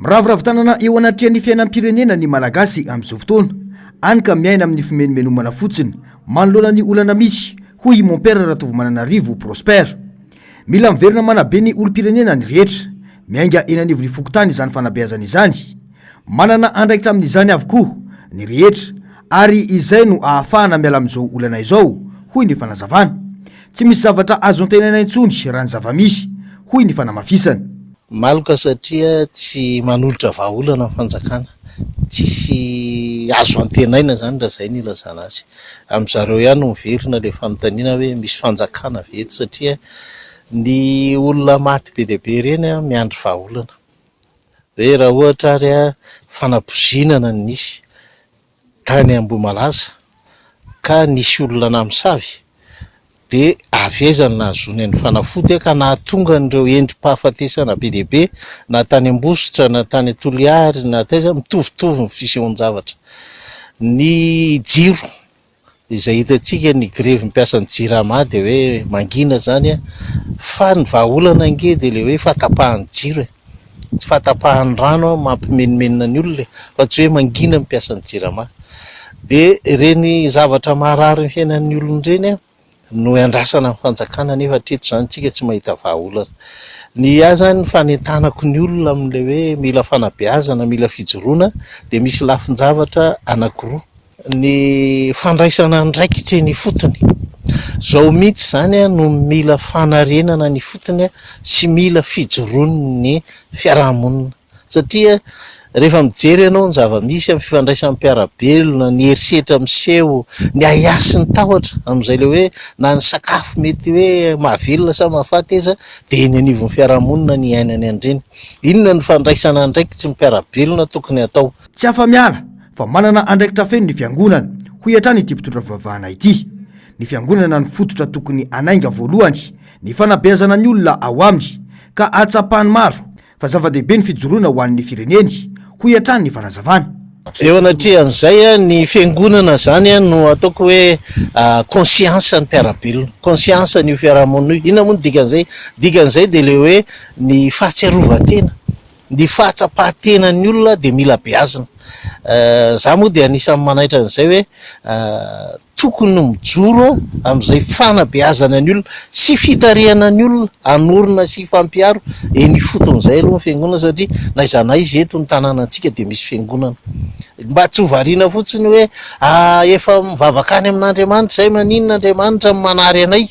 Miraviravy tanana eo anatrehan'ny fiainam-pirenena ny Malagasy amin'izao fotoana, any ka miaina amin'ny fimenomenomana fotsiny manoloana ny olana misy, hoy i Mompera Ratovomananarivo Prosper. Mila miverina manabe ny olom-pirenena ny rehetra. Miainga eny anivon'ny fokontany izany fanabeazana izany. Manana andraikitra amin'izany avokoa ny rehetra ary izay no ahafahana miala amin'izao olana izao, hoy ny fanazavana. Tsy misy zavatra azo antenaina intsony raha ny zava-misy, hoy ny fanamafisana. Maloka satria tsy manolotra vahaolana ny fanjakana. Tsisy azo antenaina izany raha izay no ilazana azy. Amin-dry zareo ihany no miverina ilay fanontaniana hoe misy fanjakana ve eto satria ny olona maty be dia be ireny miandry vahaolana. Hoe raha ohatra ary fanapoizinana no nisy tany Ambohimalaza ka nisy olona namosavy dia avy aiza no nahazoany ny fanafody ka nahatonga an'ireo endri-pahafatesana be dia be na tany Ambositra na tany Toliary na taiza, mitovitovy ny fisehoan-javatra. Ny jiro Izay hitantsika ny grevy mpiasan'ny jirama dia hoe mangina izany an, fa ny vahaolana ange dia ilay hoe fahatapahan'ny jiro e, tsy fahatapahan'ny rano an mampimenomenona ny olona e, fa tsy hoe mangina ny mpiasan'ny jirama. Dia ireny zavatra maharary ny fiainan'ny olona ireny an no iandrasana ny fanjakana nefa hatreto izany tsika tsy mahita vahaolana. Ny ahy izany ny fanentanako ny olona amin'ilay hoe mila fanabeazana, mila fijoroana dia misy lafin-javatra anankiroa. Ny fandraisana andraikitra eny ifotony. Izao mihitsy izany no mila fanarenana any ifotony sy mila fijoroan'ny fiarahamonina. Satria rehefa mijery ianao ny zava-misy amin'ny fifandraisan'ny mpiara-belona, ny herisetra miseho, ny ahiahy sy ny tahotra amin'izay ilay hoe na ny sakafo mety hoe mahavelona sa mahafaty aza dia eny anivon'ny fiarahamonina ny iainany an'ireny. Inona no fandraisana andraikitry ny mpiara-belona tokony hatao? Tsy afa-miala fa manana andraikitra feno ny fiangonana, hoy hatrany ity mpitondra fivavahana ity. Ny fiangonana no fototra tokony hanainga voalohany ny fanabeazana ny olona ao aminy, ka ahatsapan'ny maro fa zava-dehibe ny fijoroana ho an'ny fireneny, hoy hatrany ny fanazavana. Eo anatrehan'izay, ny fiangonana izany no ataoko hoe conscience ny mpiara-belona, conscience an'io fiarahamonina io. Inona moa no dikan'izay? Dikan'izay dia ilay hoe ny fahatsiarovan-tena. Ny fahatsapan-tenan'ny olona dia mila beazina. Za moa dia anisan'ny manaitra an'izay hoe tokony mijoro amin'izay fanabeazana ny olona sy fitarihana ny olona hanorina sy hifampiaro eny ifotony izay aloha ny fiangonana satria na aiza na aiza eto ny tanànantsika dia misy fiangonana. Mba tsy ho variana fotsiny hoe efa mivavaka any amin'Andriamanitra izay maninona Andriamanitra no manary anay.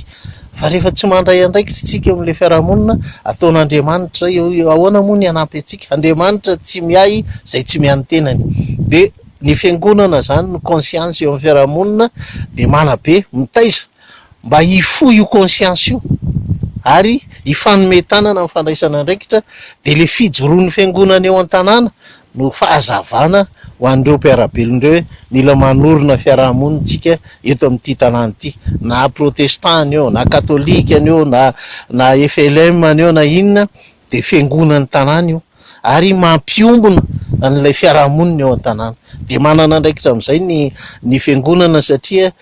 Fa rehefa tsy mandray andraikitra isika eo amin'ilay fiarahamonina, ataon'Andriamanitra eo, ahoana moa ny hanampy antsika? Andriamanitra tsy miahy izay tsy miahy ny tenany. Dia ny fiangonana izany no conscience eo amin'ny fiarahamonina, dia manabe, mitaiza mba hifoha io conscience io ary hifanome tanana amin'ny fandraisana andraikitra, dia ilay fijoroan'ny fiangonana eo an-tanàna no fahazavana ho an'ireo mpiara-belona ireo hoe mila manorina fiaraha-monina isika eto amin'ity tanàna ity, na protestant ny eo, na katolika ny eo, na na FLM ny eo na inona dia fiangonan'ny tanàna io ary mampiombona an'ilay fiaraha-monina eo an-tanàna. Dia manana andraikitra amin'izay ny ny fiangonana satria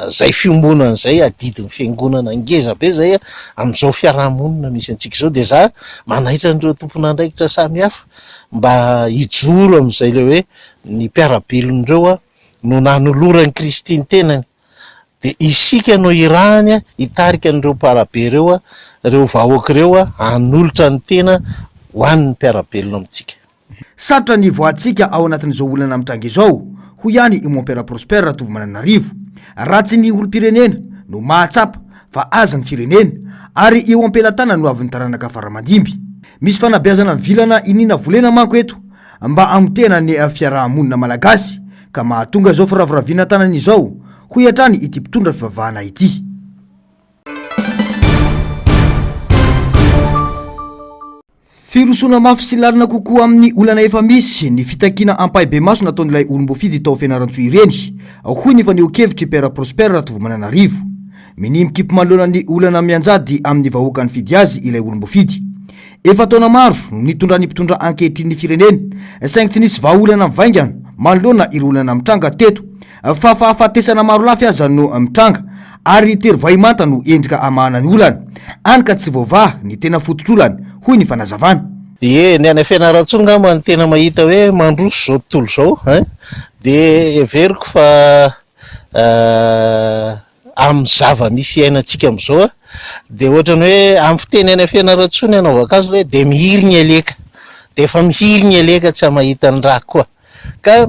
Izay fiombonana izay adidin'ny fiangonana ngeza be izay amin'izao fiarahamonina misy antsika izao dia za manaitra an'ireo tompon'andraikitra samihafa mba hijoro amin'izay ilay hoe ny mpiara-belona ireo no nanoloran'i Kristy ny tenany dia isika no irahany hitarika an'ireo mparabe ireo, ireo vahoaka ireo hanolotra ny tena ho an'ny mpiara-belona amintsika. Sarotra ny hivoahantsika ao anatin'izao olana mitranga izao, hoy ihany i Mompera Prosper Ratovomananarivo. Raha tsy ny olom-pirenena no mahatsapa fa azy ny firenena ary eo am-pelatanany ho avin'ny taranaka faramandimby. Misy fanabeazana mivilana iniana volena manko eto mba hamotehana ny fiaraha-monina malagasy ka mahatonga izao firaviraviana tanana izao, hoy hatrany ity mpitondra fivavahana ity. Firosoana mafy sy lalina kokoa amin'ny olana efa misy ny fitakiana ampahibemaso nataon'ilay olom-boafidy tao Fianarantsoa ireny, hoy ny fanehoan-kevitr'i Père Prosper Ratovomananarivo. Minia mikipy manoloana ny olana mianjady amin'ny vahoaka nifidy azy ilay olom-boafidy. Efa taona maro no nitondran'ny mpitondra ankehitriny ny firenena, saingy tsy nisy vahaolana mivaingana manoloana ireo olana mitranga teto fa fahafatesana marolafy aza no mitranga ary tery vahimanta no endrika hamahana ny olana, hany ka tsy voavaha ny tena fototr'olana, hoy ny fanazavana. Ie, ny any Fianarantsoa angamba no tena mahita hoe mandroso izao tontolo izao hein, dia heveriko fa amin'ny zava-misy iainantsika amin'izao dia ohatran'ny hoe amin'ny fiteny any Fianarantsoa ny anaovako azy hoe dia mihiry ny aleka, dia efa mihiry ny aleka tsy mahita ny raha koa. Ka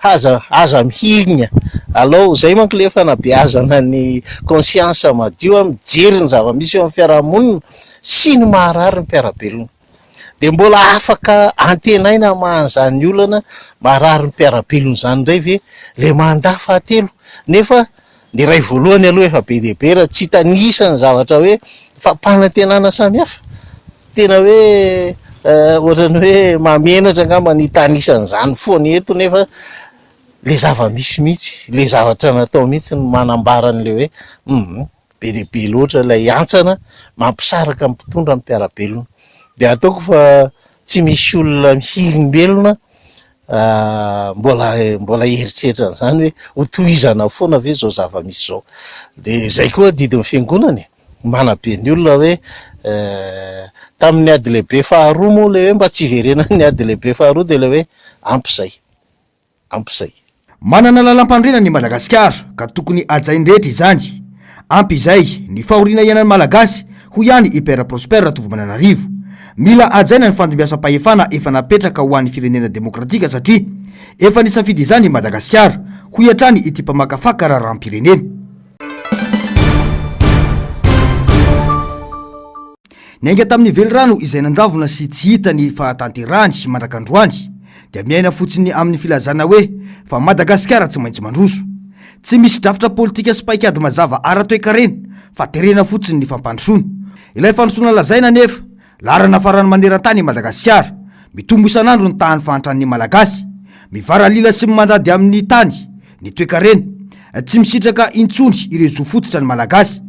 aza aza mihirigna alao, zay manko le fanabeazana ny conscience madio a, mijery ny zava-misy eo amin'ny fiarahamonina sy ny maharary ny mpiara-belona. De mbola afaka antenaina hamaha an'izany olana maharary ny mpiara-belona izany indray ve le mandat fahatelo nefa ny iray voalohany aloha efa be dia be raha tsy hitanisa ny zavatra hoe fampanantenana samihafa. Tena hoe ohatran'ny hoe mahamenatra angamba ny hitanisa an'izany foana eto nefa le zava-misy mihitsy, le zavatra natao mihitsy no manambara an'le hoe hum be dia be loatra ilay hantsana mampisaraka ny mpitondra amin'ny mpiara-belona. Dia ataoko fa tsy misy olona mihirim-belona mbola mbola hieritreritra an'izany hoe hotohizana foana ve izao zava-misy izao. Dia izay koa adidin'ny fiangonana e. Manabe ny olona hoe tamin'ny ady lehibe faharoa moa ilay hoe mba tsy hiverenan'ny ady lehibe faharoa dia ilay hoe ampy izay, ampy izay. Manana lalam-panorenana i Madagasikara ka tokony hajain'ny rehetra izany. Ampy izay ny fahoriana iainan'ny Malagasy, hoy ihany i Père Prosper Ratovomananarivo. Mila hajaina ny fandimbiasam-pahefana efa napetraka ho an'ny firenena demokratika satria efa nisafidy izany i Madagasikara, hoy hatrany ity mpamakafaka raharaham-pirenena. Niainga tamin'ny velirano izay nandavona sy tsy hita ny fahatanterahany mandrak'androany dia miaina fotsiny amin'ny filazana hoe fa Madagasikara tsy maintsy mandroso. Tsy misy drafitra politika sy paikady mazava ara-toekarena fa terena fotsiny ny fampandrosoana. Ilay fandrosoana lazaina anefa Laharana farany maneran-tany i Madagasikara. Mitombo isan'andro ny tahan'ny fahantran'ny Malagasy. Mivaralila sy mandady amin'ny tany ny toekarena. Tsy misitraka intsony ireo zo fototra ny Malagasy.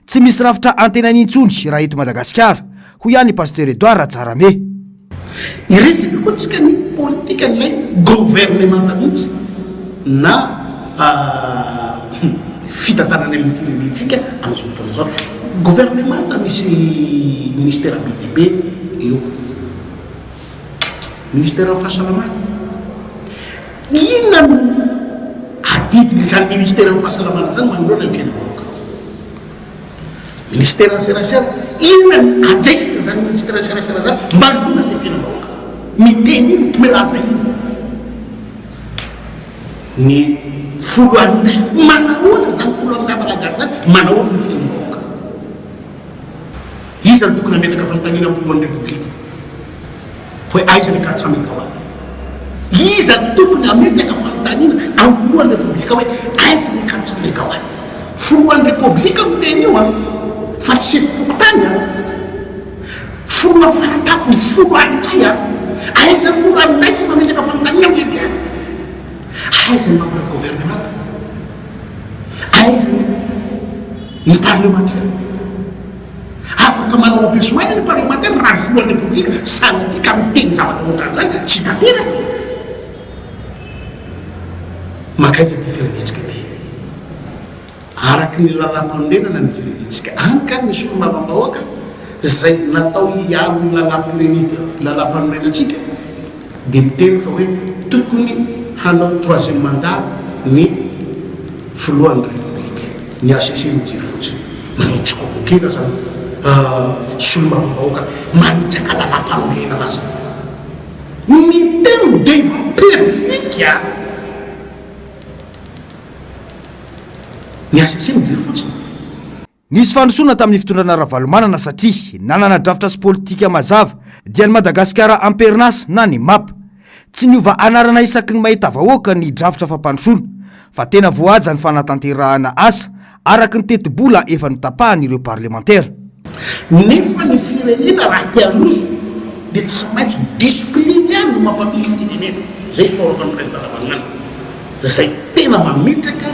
Tsy misy rafitra antenaina intsony raha eto Madagasikara, hoy ihany i Pasteur Edouard Ratsarame. Hiresaka koa tsika ny politikan'ilay governemanta mihitsy na fitantanana ny firenentsika amin'izao fotoana izao. Governemanta misy ministera be dia be eo. Ministeran'ny fahasalamana. Inona no adidin'izany ministeran'ny fahasalamana izany manoloana ny fiainam-bahoaka? Ministeran'ny serasera, inona ny andraikitr'izany ministeran'ny serasera izany manoloana ny fiainam-bahoaka? Miteny io, milaza io. Ny foloalindahy, manahoana izany foloalindahy malagasy izany, manahoana ny fiainam-bahoaka? Iza no tokony hametraka fanontaniana amin'ny filohan'ny Repoblika hoe aiza ny 400 megawatt? Iza no tokony hametraka fanontaniana amin'ny filohan'ny Repoblika hoe aiza ny 400 megawatt? Filohan'ny Repoblika miteny io an, fa tsy sefom-pokontany an. Filoha faratampony, foloalindahy an. Aiza ny foloalindahy tsy mametraka fanontaniana amin'ny lehibeny? Aiza ny membre gouvernemanta? Aiza ny parlemantera? Afaka manao au besoin ny parlemantera raha filohan'ny Repoblika sanatria ka miteny zavatra ohatran'izany tsy tanteraka e! Mankaiza ity firenentsika ity? Araka ny lalàmpanorenana ny firenentsika, any ka ny solombavambahoaka izay natao hiaro ny lalàmpanorenantsika dia miteny fa hoe tokony hanao troisième mandat ny filohan'ny République. Ny HCC mijery fotsiny. Manao tsy convoquer-na zany solombavambahoaka manitsaka lalàmpanorenana aza. Miteny devant public a! Ny HCC mijery fotsiny. Nisy fandrosoana tamin'ny fitondrana Ravalomanana satria nanana drafitra sy politika mazava dia ny Madagasikara am-perinasa na ny map. Tsy niova anarana isaky ny mahita vahoaka ny drafitra fampandrosoana fa tena voahaja ny fanatanterahana asa araka ny tetibola efa notapahan'ireo parlemantera. Nefa ny firenena raha te handroso dia tsy maintsy discipline ihany no mampandroso firenena. Zay isaorako an'i Président Ravalomanana. Izay tena mametraka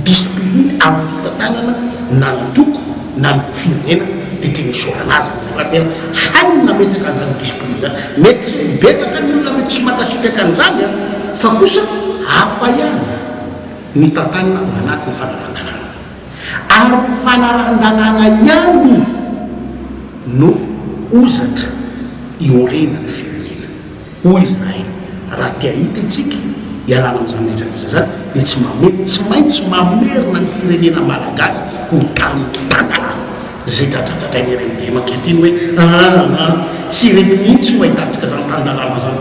discipline amin'ny fitantanana na ny antoko na ny firenena dia tena isaorana azy fa tena hainy ny nametraka an'izany discipline izany. Mety tsy betsaka ny olona mety tsy mankasitraka an'izany an, fa kosa hafa ihany ny tantanana ao anatin'ny fanarahan-dalàna. Ary ny fanarahan-dalàna ihany no. hozatra iorenan'ny firenena. Hoy izahay, raha te hahita isika hialana amin'izany rehetra rehetra izany dia tsy mame, tsy maintsy mamerina ny firenena malagasy ho tany tan-dalàna. Izay dradradradrain'ny RMDM ankehitriny hoe aa aa, tsy ireto mihitsy no ahitantsika izany tan-dalàna izany.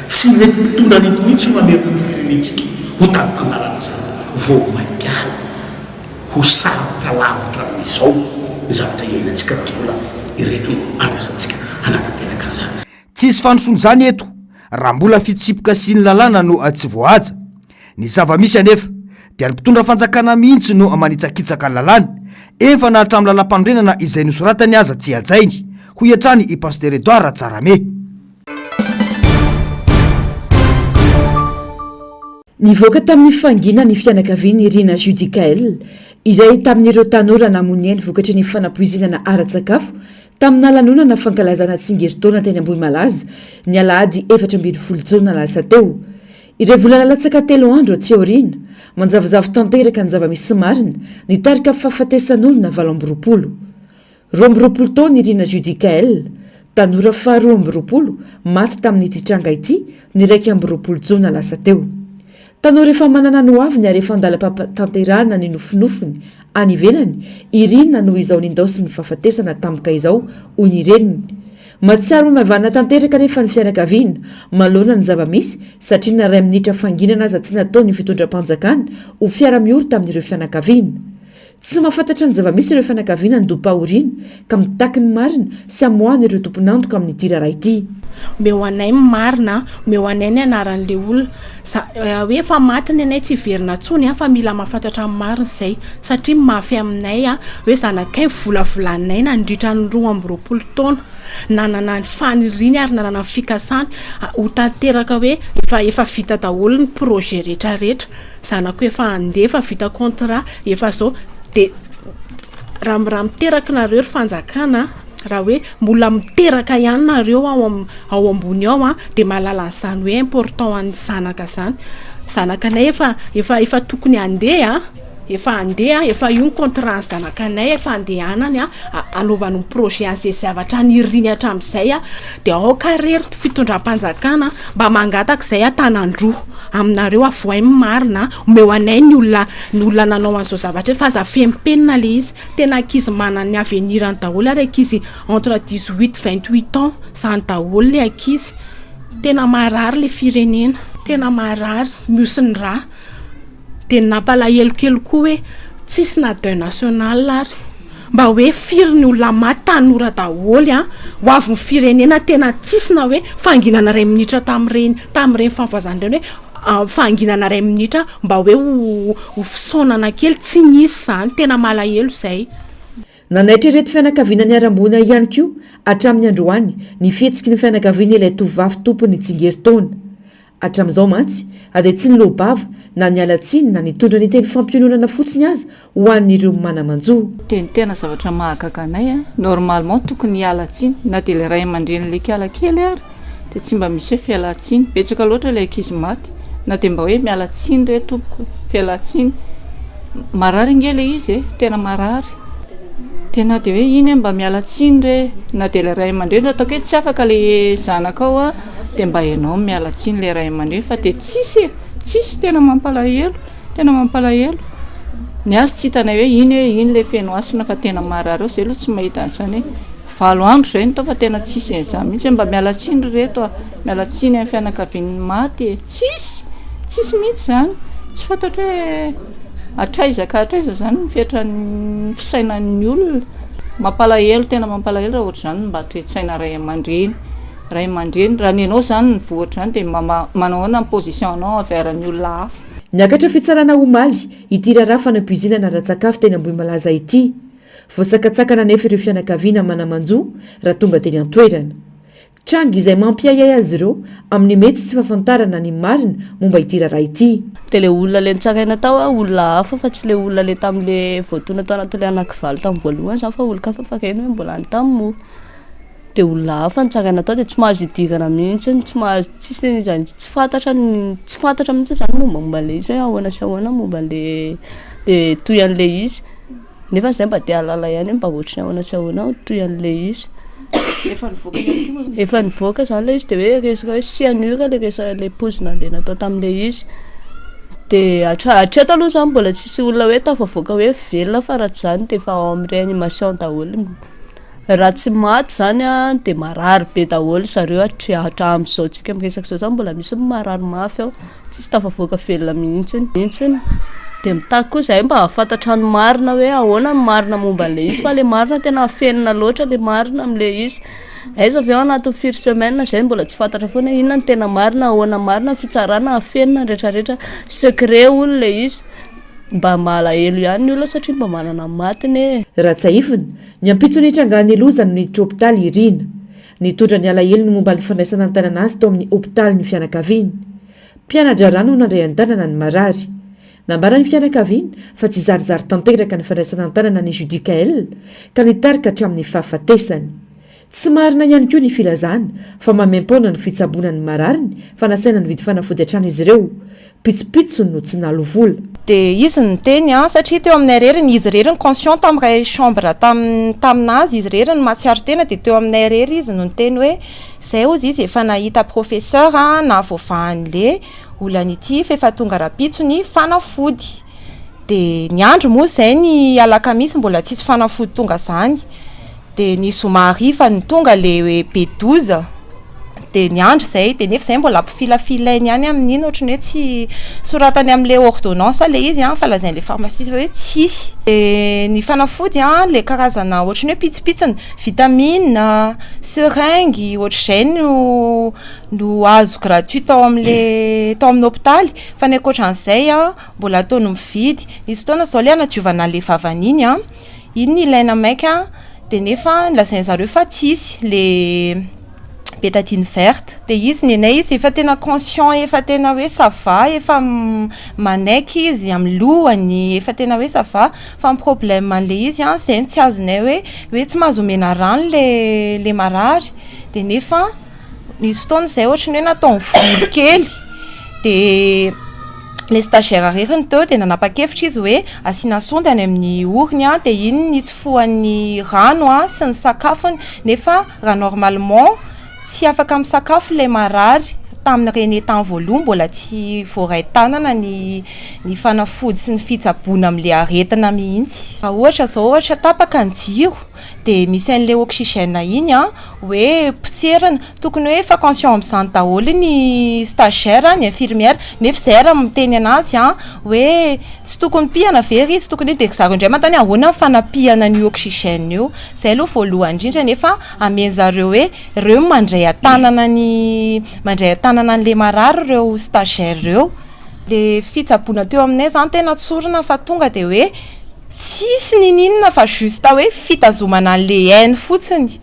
Tsy ireto mpitondra ireto mihitsy no hamerina ny firenentsika ho tany tan-dalàna izany. Vao mainka ary ho sarotra lavitra noho izao ny zavatra iainantsika raha mbola ireto no andrasantsika hanatanteraka an'izany. Tsisy fandrosoana izany eto raha mbola fitsipika sy ny lalàna no tsy voahaja. Ny zava-misy anefa dia ny mpitondra fanjakana mihitsy no manitsakitsaka ny lalàna, efa na hatramin'ny lalàmpanorenana izay nosoratany aza tsy hajainy, hoy hatrany i Pasitera Edouard Ratsarame. Nivoaka tamin'ny fahanginana ny fianakavian'i Rina Judicaël, izay tamin'ireo tanora namoy ny ainy vokatry ny fanapoizinana ara-tsakafo tamina lanonana fankalazana tsingerin-taona teny Ambohimalaza, ny alahady 14 jona lasa teo. Iray volana latsaka telo andro aty aoriana, manjavozavo tanteraka ny zava-misy marina nitarika fahafatesan'olona 28. 22 taona i Rina Judicaël, tanora faha 22 maty tamin'ity tranga ity ny 21 jona lasa teo. Tanora efa manana ny hoaviny ary efa an-dalam-pampatanterahana ny nofinofiny any ivelany i Rina no izao nindaosin'ny fahafatesana tampoka izao, hoy ny reniny. Mahatsiaro ho maivanina tanteraka anefa ny fianakaviana manoloana ny zava-misy satria na iray minitra fanginana aza tsy nataon'ny fitondram-panjakana ho fiara-miory tamin'ireo fianakaviana. Tsy mahafantatra ny zava-misy ireo fianakaviana nidom-pahoriana ka mitaky ny marina sy hamoahana ireo tompon'antoka amin'ity raharaha ity. Omeo anay ny marina, omeo anay ny anaran'le olona. Za hoe efa maty ny anay tsy hiverina tsony fa mila mahafantatra ny marina izay satria mafy aminay hoe zanakay volavolaninay nandritra ny 22 taona nanana ny faniriany ary nanana ny fikasany ho tanteraka hoe efa efa vita daholo ny projet rehetra rehetra. Zanako efa handeha efa vita contrat efa zao de raha raha miteraka nareo ry fanjakana raha hoe mbola miteraka ihany nareo ao am ao ambony ao a de mahalala an'izany hoe important an'ny zanaka zany zanakanay efa efa efa tokony handeha efa handeha efa io ny contrat ny zanakanay efa andehanany a anaovany ny projet an'izay zavatra niriny hatramin'izay a de aoka re ry fitondram-panjakana mba mangataka izay an-tanan-droa aminareo avohay ny marina omeo anay ny olona ny olona nanao an'izao zavatra io fa aza fenopenina le izy tena ankizy manana ny avenir-ny daholo ary ankizy entre 18 28 ans zany daholo le ankizy tena marary le firenena tena marary mihoso ny rà de ny nampalahelo kely koa hoe tsisy na deuil national ary mba hoe firy ny olona maty tanora daholo an ho avin'ny firenena tena tsisy na hoe fahanginana iray minitra tamin'ireny tamin'ireny fahavoazana ireny hoe fahanginana iray minitra mba hoe ho ho fisaonana kely tsy nisy izany tena malahelo izay. Nanaitra ireto fianakaviana niharam-boina ihany koa hatramin'ny androany ny fihetsiky ny fianakaviana ilay tovovavy tompon'ny tsingerin-taona. Hatramin'izao mantsy dia tsy niloa-bava na niala tsiny na nitondra ny teny fampiononana fotsiny aza ho an'ireo mana-manjo. Dia ny tena zavatra mahagaga anay a, normalement tokony hiala tsiny na dia ilay ray aman-drenin'ilay kiala kely ary dia tsy mba misy hoe fialan-tsiny, betsaka loatra ilay ankizy maty na dia mba hoe miala tsiny re tompoko e, fialan-tsiny, marary ange ilay izy e, tena marary. Dia na dia hoe iny mba miala tsiny re na dia ilay ray aman-dreny ataoko hoe tsy afaka ilay zanakao a dia mba ianao miala tsiny ilay ray aman-dreny fa dia tsisy e, tsisy tena mampalahelo, tena mampalahelo. Ny azy tsy hitanay hoe iny hoe iny ilay feno hasina fa tena marary ao, izay aloha tsy mahita an'izany hoe valo andro izay no tao fa tena tsisy an'izany mihitsy hoe mba miala tsiny ry reto a, miala tsiny amin'ny fianakavian'ny maty e, tsisy, tsisy mihitsy izany, tsy fantatro hoe. Hatraiza ka hatraiza izany ny fetran'ny fisainan'ny olona? Mampalahelo, tena mampalahelo raha ohatr'izany ny mba toe-tsaina ray aman-dreny. Ray aman-dreny, raha ny anao izany ny voa ohatr'izany dia mba manao ahoana ny position-nao envers ny olona hafa? Niakatra fitsarana omaly ity raharaha fanapoizinana ara-tsakafo teny Ambohimalaza ity. Voasakatsakana anefa ireo fianakaviana mana-manjo raha tonga teny an-toerana. Tranga izay mampiahiahy azy ireo amin'ny mety tsy fahafantarana ny marina momba ity raharaha ity. Dia le olona le nitsaraina tao a, olona hafa fa tsy le olona le tamin'le voatona tao anatin'le anakivalo tamin'ny voalohany zany fa olon-kafa fa reny hoe mbola any Tamoa. Dia olona hafa nitsaraina tao dia tsy mahazo idirana mihitsy, tsy mahazo tsisy n'inona n'iza tsy fantatra ny tsy fantatra mihitsy zany mombamomba an'le izy hoe ahoana sy ahoana momba an'le le tohin'le izy. Nefa zay mba te hahalala ihany hoe mba ohatry ny ahoana sy ahoana ny tohin'le izy. Efa nivoaka ihany koa moa zany. Efa nivoaka zany ilay izy dia hoe resaka hoe cyanure ilay resaka ilay poizina ilay natao tamin'ilay izy. Dia hatra- hatreto aloha zany mbola tsisy olona hoe tafavoaka hoe velona fa raha tsy izany dia efa ao amin'ny réanimation daholo. Raha tsy maty zany an dia marary be daholo zareo hatria- hatramin'izao tsika miresaka izao zany mbola misy ny marary mafy ao, tsisy tafavoaka velona mihintsy mihintsy, dia mitaky koa zahay mba hahafantatra ny marina hoe ahoana ny marina momba an'ilay izy fa ilay marina tena afenina loatra ilay marina amin'ilay izy, aiza ve ao anatin'ny firy semaine zay mbola tsy fantatra foana hoe inona no tena marina, ahoana marina ny fitsarana, afenina ny rehetra rehetra, secret hono ilay izy, mba malahelo ihany ny olona satria mba manana ny matiny e. Raha tsiahivina, Ny ampitso nitrangan'ny loza no niditra hopitaly i Rina. Nitondra ny alahelony momba ny fandraisana an-tanana azy tao amin'ny hopitaly ny fianakaviany. Mpiana-draharaha no nandray an-tanana ny marary. Nambaran'ny fianakaviana fa tsy zarizary tanteraka ny fandraisana an-tanana an'i Judicaël ka nitarika hatramin'ny fahafatesany. Tsy marina ihany koa ny filazana fa maimaim-poana ny fitsaboana ny marariny fa nasaina nividy fanafody hatrany izy ireo. Pitsopitsony no tsy nalo vola. Dia izy niteny an, satria teo aminay irery ny, izy irery ny conscient tamin'ny iray chambre tam- tamin'azy, izy irery no mahatsiaro tena dia teo aminay irery izy no niteny hoe zay hozy izy efa nahita professeur an, nahavoavaha an'le olana ity f'efa tonga rahampitso ny fanafody. Dia ny andro moa izay ny alakamisy mbola tsisy fanafody tonga zany. Dia ny zoma hariva no tonga le hoe B 12 dia niandry izay dia nefa izay mbola ampifilafilainy ihany amin'iny ohatran'ny hoe tsy soratany amin'ilay ordonnance ilay izy an fa lazain'ilay pharmaciste hoe tsisy. Dia ny fanafody an ilay karazana ohatran'ny hoe pitsopitsony, vitamine, seringue ohatr'izay no no azo gratuit tao amin'ilay tao amin'ny hopitaly fa ny ankoatran'izay an mbola ataony mividy. Nisy fotoana izao ilay hanadiovana an'ilay vavany iny an. Iny no ilaina maika de nefa lazain zareo fa tsisy le betadine verte de izy nenay izy efa tena conscient efa tena hoe ça va efa manaiky izy amin'ny lohany efa tena hoe ça va fa ny problème an'le izy an zay no tsy azonay hoe hoe tsy mahazo omena rano le le marary de nefa Nisy fotoana izay ohatran'ny hoe natao nivory kely de le stagiaire irery no teo de nanapa-kevitra izy hoe asiana sonde any amin'ny orony an de iny no nitsofohan'ny rano an sy ny sakafony nefa raha normalement tsy afaka misakafo ilay marary tamin'ireny état voalohany mbola tsy voaray tanana ny ny fanafody sy ny fitsaboana amin'ilay aretina mihitsy. Raha ohatra izao ohatra tapaka ny jiro de misy an'ilay oxygène iny an hoe potserina, tokony hoe efa conscient amin'izany daholo ny stagiaire, ny infirmière, nefa izay ary miteny an'azy an, hoe tsy tokony pihana ve ry, tsy tokony, de ry zareo indray manontany hoe ahoana ny fanapihana an'io oxygène io, izay aloha voalohany indrindra nefa amen'zareo hoe reo no mandray an-tanana ny, mandray an-tanana an'le marary ireo stagiaire ireo. Le fitsaboana teo aminay zany tena tsorina fa tonga de hoe tsisy ninininona fa juste hoe fitazomana an'le aine fotsiny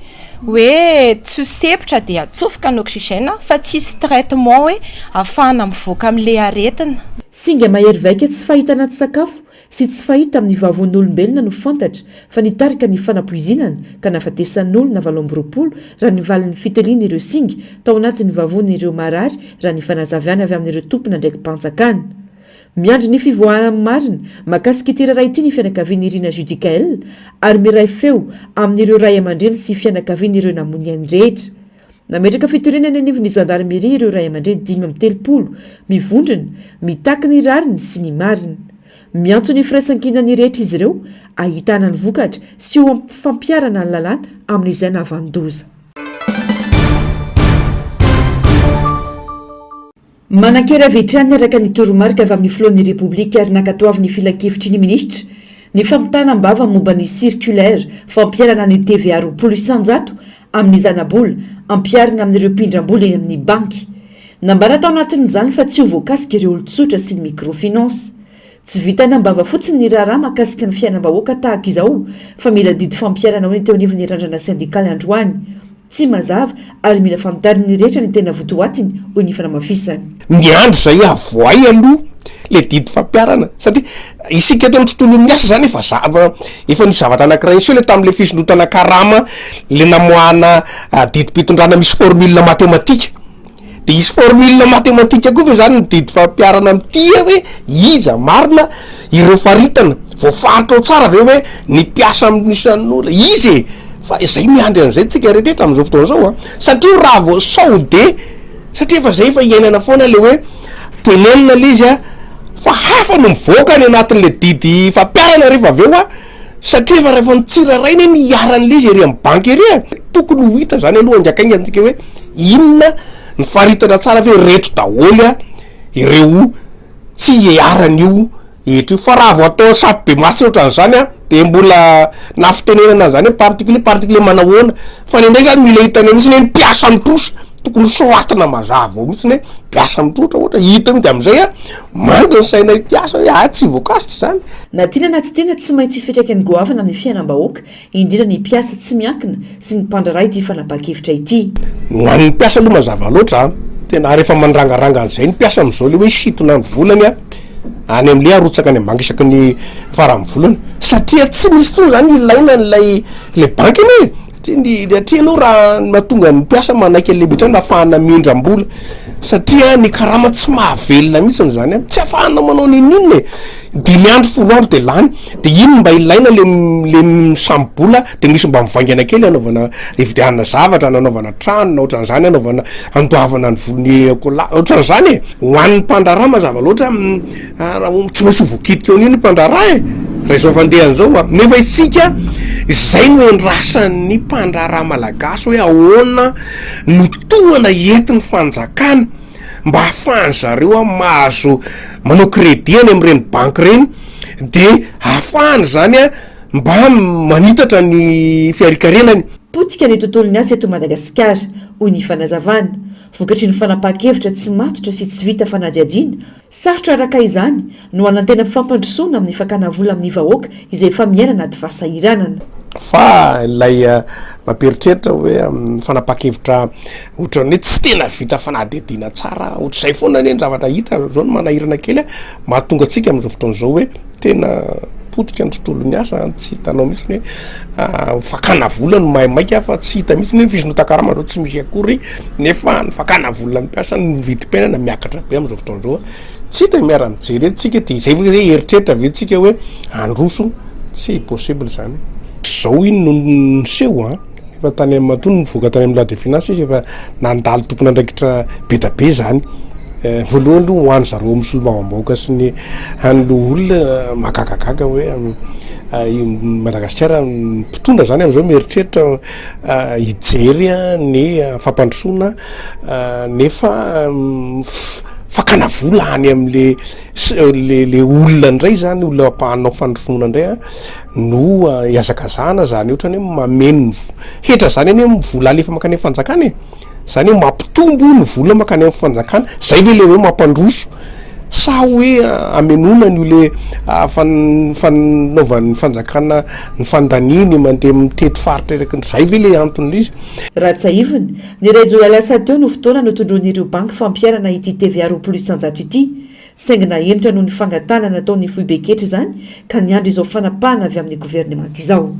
hoe tsy ho sempotra de atsofoka ny oxygène fa tsisy traitement hoe ahafahana mivoaka am'le aretina. Singa mahery vaika tsy fahita anaty sakafo sy tsy fahita amin'ny vavon'olombelona no fantatra fa nitarika ny fanapoizinana ka nahafatesan'olona 28 raha ny valin'ny fitiliana ireo singa tao anatin'ny vavon'ireo marary raha ny fanazavana avy amin'ireo tompon'andraiki-panjakana. Miandry ny fivoahana amin'ny marina mahakasika ity raharaha ity ny fianakavian'i Rina Judicaël ary miray feo amin'ireo ray aman-dreny sy fianakavian'ireo namoy ny ainy rehetra. Nametraka fitoriana eny anivon'ny zandarimeria ireo ray aman-dreny 35 mivondrona, mitaky ny rariny sy ny marina. Miantso ny firaisankinan'ny rehetra izy ireo ahitana ny vokatra sy ho fampiharana ny lalàna amin'izay nahavanon-doza. Manan-kery avy hatrany araka ny toromarika avy amin'ny filohan'ny Repoblika ary nankatoavin'ny filankevitry ny minisitra ny fampitana am-bava momba ny circulaire fampiharana ny TVA 20% amin'ny zanabola ampiharina amin'ireo mpindram-bola eny amin'ny banky. Nambara tao anatin'izany fa tsy ho voakasika ireo olon-tsotra sy ny microfinance. Tsy vitan'ny am-bava fotsiny ny raharaha mahakasika ny fiainam-bahoaka tahaka izao fa mila didy fampiharana hoy ny teo anivon'ny randrana sendikaly androany. Tsy mazava ary mila fantarin'ny rehetra ny tena votoatiny hoy ny fanamafisany. Miandry izay avoay aloha le didy fampiharana satria isika eto amin'ny tontolon'ny asa zany efa zava efa nisy zavatra anankiray niseho le tamin'le fisondrotana karama le namoahana didim-pitondrana misy formule matematika de hisy formule matematika koa ve zany ny didy fampiharana amin'ity e hoe iza marina ireo faritana voafaritra ao tsara ve hoe ny mpiasa amin'ny isan'ora iza e? Fa izay miandry an'izay tsika rehetra amin'izao fotoana izao an, satria raha vao sao de satria efa zay efa iainana foana le hoe tenenina le izy an, fa hafa no mivoaka any anatin'le didy fampiharana rehefa avy eo an, satria efa rehefa ny tsirairay anie no iharan'le izy ery amin'ny banky ery e, tokony ho hita zany aloha haingankaingana tsika hoe inona ny faritana tsara ve reto daholo an ireo tsy iharan'io Eto io fa raha vao atao sapo be maso ohatran'izany an, de mbola na fitenenana an'izany hoe particulier particulier manahoana, fa ny anay zany mila hitanay mihitsy hoe ny mpiasa mitrosa, tokony soratana mazava ao mihitsy hoe mpiasa mitrotra ohatra, hita eo de am'zay an mandry ny sainay mpiasa hoe ah tsy voakasika izany. Na tiana na tsy tiana, tsy maintsy fiantraikany goavana amin'ny fiainam-bahoaka indrindra ny mpiasa tsy miankina sy ny mpandraharaha ity fanapahan-kevitra ity. Ho an'ny mpiasa aloha mazava loatra an, tena ary efa mandrangaranga an'izay ny mpiasa amin'izao le hoe hisintona ny volany an, any amin'le arotsaka any am-banky isaky ny faran'ny volana, satria tsy misy intsony zany ilaina an'ilay le banky anie e, satria ny satria aloha raha ny mahatonga ny mpiasa manaiky an'le mitranga ahafahana mindram-bola satria ny karama tsy mahavelona mihitsiny zany an, tsy ahafahana manao n'inon'inona e. Dimy andro folo andro de lany, de iny mba ilaina le le misambo-bola de misy mba mivaingana kely anaovana hividianana zavatra na anaovana trano na ohatran'izany anaovana andoavana ny volin'ny écola ohatran'izany e! Ho an'ny mpandraharaha mazava loatra raha tsy maintsy ho voakitika eo an'io ny mpandraharaha e! Raha izao fandehany izao a! Nefa isika izay no endrasan'ny mpandraharaha malagasy hoe ahoana no tohana entin'ny fanjakana mba ahafahan zareo mahazo manao crédit any amin'ireny banky ireny de ahafahany zany a mba manitatra ny fiharikarenany. Potika ny tontolon'ny asa eto Madagasikara, hoy ny fanazavana. Vokatry ny fanapahan-kevitra tsy matotra sy tsy vita fanadihadiana, sarotra araka izany no hanantena fampandrosoana amin'ny fakana vola amin'ny vahoaka izay efa miaina anaty fahasahiranana. Fa ilay mampieritreritra hoe amin'ny fanapahan-kevitra ohatran'ny hoe tsy tena vita fanadihadiana tsara, ohatr'izay foana anie ny zavatra hita, zao no manahirana kely a, mahatonga antsika amin'izao fotoana izao hoe tena potika ny tontolon'ny asa, tsy hitanao mihitsy ny hoe fakana vola no maimaika fa tsy hita mihitsy ny hoe fisondrotan-karama zao tsy misy akory nefa ny fakana vola ny mpiasa ny vidim-piainana miakatra be amin'izao fotoana izao, tsy hita miara-mijery eto tsika de izay ve zay eritreritra ve tsika hoe handroso, tsy possible zany. Zao iny no niseho an. Efa tany amin'ny matoa nivoaka tany amin'ny loi de finance izy efa nandalo tompon'andraikitra be da be zany. Voalohany aloha ho an'ny zareo amin'ny solombavambahoaka sy ny an'ny loholona mahagagagaga hoe i Madagasikara ny mpitondra zany amin'izao mieritreritra hijery ny fampandrosoana nefa fakana vola any amin'le le le olona indray zany olona mpanao fandrosoana indray a no ihazakazahana zany ohatrany hoe mameno ny hetra zany anie vola alefa mankany amin'ny fanjakana e, zany hoe mampitombo ny vola mankany amin'ny fanjakana, zay ve le hoe mampandroso sa hoe amenoana an'io le fanaovan'ny fanjakana ny fandaniany mandeha mitety faritra eraky ny, zay ve le anton'le izy? Raha tsiahivina, ny iray jolay lasa teo no fotoana notondroin'ireo banky fampiharana ity TVA 20% ity. Saingy nahemotra noho ny fangatahana nataon'ny foiben-ketra izany ka niandry izao fanapahana avy amin'ny governemanta izao.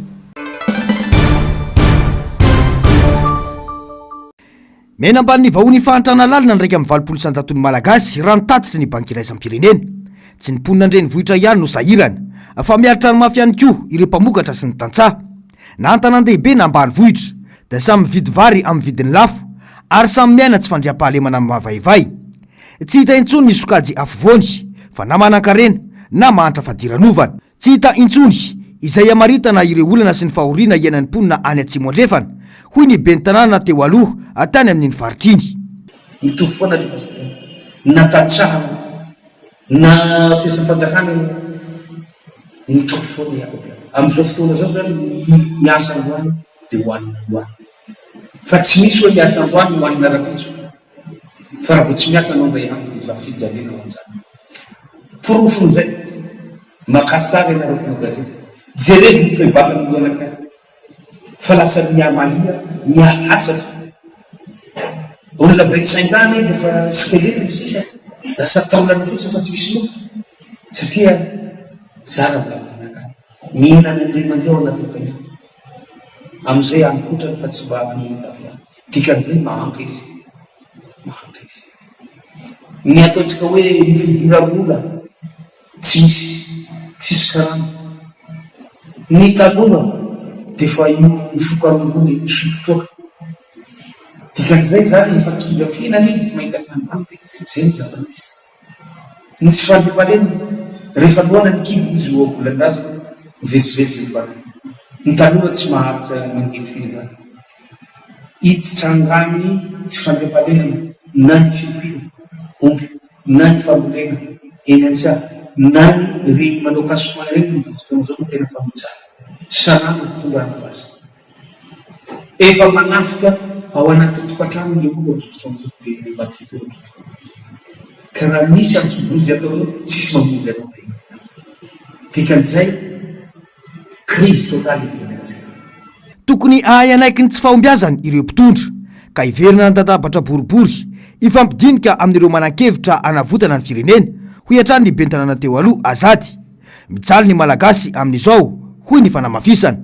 Miaina ambanin'ny vahoan'ny fahantrana lalina ny 81 isan-jaton'ny Malagasy raha ny tatitry ny Banky Iraisam-pirenena. Tsy ny mponina an-drenivohitra ihany no sahirana, fa miaritra ny mafy ihany koa ireo mpamokatra sy ny tantsaha. Na an-tanàn-dehibe na ambanivohitra dia samy mividy vary amin'ny vidiny lafo ary samy miaina tsy fandriampahalemana mivavaivay. Tsy hita intsony ny sokajy afovoany fa na manankarena na mahantra fadiranovana. Tsy hita intsony izay hamaritana ireo olana sy ny fahoriana iainan'ny mponina any Atsimo Andrefana, hoy ny ben'ny tanàna teo aloha tany amin'iny faritra iny. Mitovy foana alefa zay na tantsaha anao na mpiasam-panjakana ianao mitovy foana iaby aby. Amin'izao fotoana izao zany ny miasa androany dia hohanina androany fa tsy misy hoe miasa androany hohanina rahampitso. Fa raha vao tsy miasa anao indray andro dia efa fijaliana ho an'izany. Porofon'izay, makà sary ianareo mpanao gazety, jerevo ny toe-batan'ny olona anankiray fa lasa miha-mahia, miha-hatsatra. Olona vingt-cinq ans anie dia efa squelette ny sisa, lasa taolana fotsiny fa tsy misy nofo satria zara mbola manakana. Mihinana indray mandeha ao anatin'ny iray andro. Amin'izay hanin-kotrana fa tsy mba haninona avy any. Dikan'izay mahantra izy. Mahantra izy. Ny ataontsika hoe ny fidiram-bola tsy misy, tsisy karama. Ny tanora. dia efa io mifoka rongony io, misotro toaka. Dikan'izay izany efa kivy amin'ny fiainana izy, tsy mahita ny handany dia izay no zava-misy. Ny tsy fandriampahalemana, rehefa noana ny kibo hoy izy ohabolan-drazana, mivezivezy ny vahiny. Ny tanora tsy maharitra mandihy firy izany. Hitrangan'ny tsy fandriampahalemana na ny fiompiana omby na ny fambolena eny an-tsaha na ny ireny manao casse-coin ireny amin'izao fotoana izao no tena famotsahana. Salama mpitondra basy. Efa manafika ao anaty tokantrano ny olona amin'izao fotoana izao dia ilay ambadika eo amin'izao fotoana izao. Ka raha misy antso vonjy ataonao, tsisy mamonjy anao na inona na inona. Dikan'izay, crise totale eto Madagasikara. Tokony hahay hanaiky ny tsy fahombiazany ireo mpitondra, ka hiverina an-dadabatra boribory, hifampidinika amin'ireo manan-kevitra hanavotana ny firenena, hoy hatrany ny ben'ny tanàna teo aloha, Azady. Mijaly ny Malagasy amin'izao, hoy ny fanamafisana.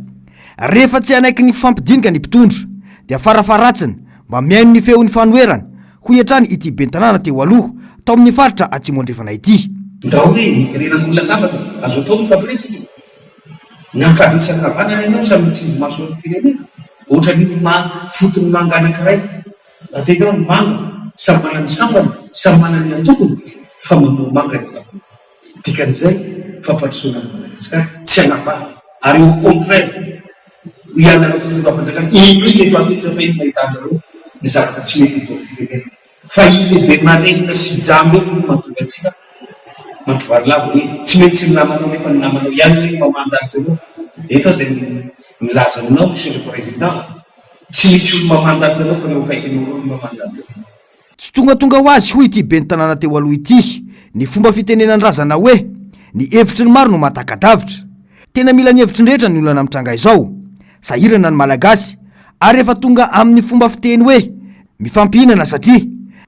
Rehefa tsy hanaiky ny fifampidinika ny mpitondra, dia farafaharatsiny mba mihaino ny feon'ny fanoherana, hoy hatrany ity ben'ny tanàna teo aloha tao amin'ny faritra Atsimo Andrefana ity. Ndao re miverena ambony latabatra, azo atao mifampiresaka e! Na ankavia sy ankavanana ianao samy mitsinjo maso an'ny firenena, ohatran'io ma fotony manga anankiray, Atena ny manga, samy manana ny sampany, samy manana ny antokony fa mamoa manga rehefa avy eo. Dikan'izay, fampandrosoana an'i Madagasikara tsy hanavahana ary au contraire hialanao fitondram-panjakana iny le mpanohitra fa iny mahitanareo ny zavatra tsy mety eto amin'ny firenena fa iny le be marenina sy jamba iny no mahatonga antsika mampivarilavo hoe tsy maintsy ny namanao nefa ny namanao ihany anie no mamandalika anao eto aho dia milaza aminao monsieur le président tsy misy olo mamandalika anao fa ny eo akaikinao ireo no mamandalika anao. Tsy tongatonga ho azy, hoy ity ben'ny tanàna teo aloha ity, ny fomba fitenenan-drazana hoe, ny hevitry ny maro no mahataka-davitra. Tena mila ny hevitry ny rehetra ny olana mitranga izao. Sahirana ny Malagasy, ary efa tonga amin'ny fomba fiteny hoe, mifampihinana satria,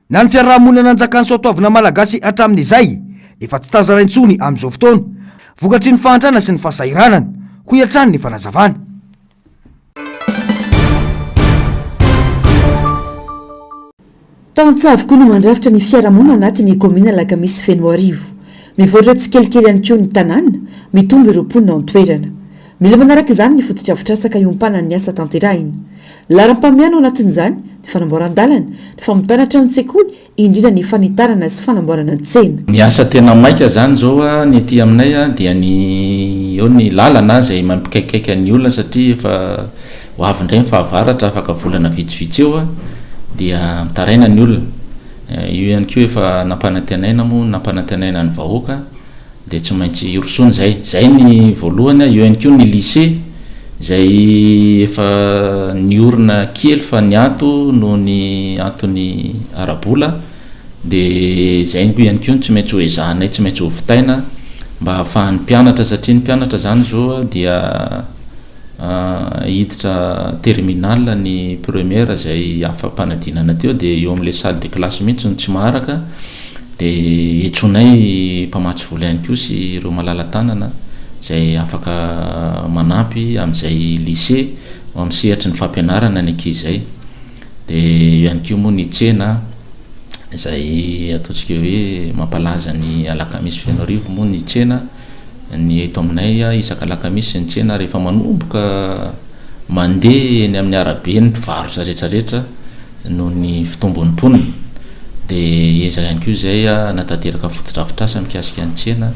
na ny fiarahamonina nanjakan'ny soatoavina malagasy hatramin'izay, efa tsy tazana intsony amin'izao fotoana, vokatry ny fahantrana sy ny fahasahiranana, hoy hatrany ny fanazavana. Tantsaha avokoa no mandrafitra ny fiarahamonina anatin'ny kaominina Alakamisy Fenoarivo. Mivoatra tsikelikely ihany koa ny tanàna, mitombo ireo mponina ao an-toerana. Mila manaraka izany ny fotodrafitrasa ka hiompanan'ny asa tanterahina. Laharam-pahamehana ao anatin'izany ny fanamboaran-dalana, ny famitana tranon-tsekoly, indrindra ny fanitarana sy fanamboarana ny tsena. Ny asa tena maika zany zao ny aty aminay dia ny eo ny lalana izay mampikaikaika ny olona satria efa ho avy indray ny fahavaratra afaka volana vitsivitsy eo dia mitaraina ny olona. Io ihany koa efa nampanantenaina moa nampanantenaina ny vahoaka. Dia tsy maintsy hirosoana izay. Izay ny voalohany, eo ihany koa ny lycée izay efa niorina kely fa niato noho ny antony ara-bola dia izay ihany koa no tsy maintsy ho ezahanay, tsy maintsy ho vitaina mba hahafahan'ny mpianatra satria ny mpianatra izany izao dia hiditra terminale ny première izay afa-panadinana teo dia eo amin'ilay salle de classe mihitsy no tsy maharaka dia entsoinay mpamatsy vola ihany koa sy ireo malala-tanana izay afaka manampy amin'izay lycée amin'ny sehatry ny fampianarana ny ankizy izay. Dia eo ihany koa moa ny tsena izay ataontsika hoe mampalaza ny alakamisy Fenoarivo moa ny tsena. Ny eto aminay isaka alakamisy ny tsena rehefa manomboka mandeha eny amin'ny arabe ny mpivarotra rehetra rehetra noho ny fitombon'ny mponina dia ezaka ihany koa izay hanatanteraka fotodrafitrasa mikasika ny tsena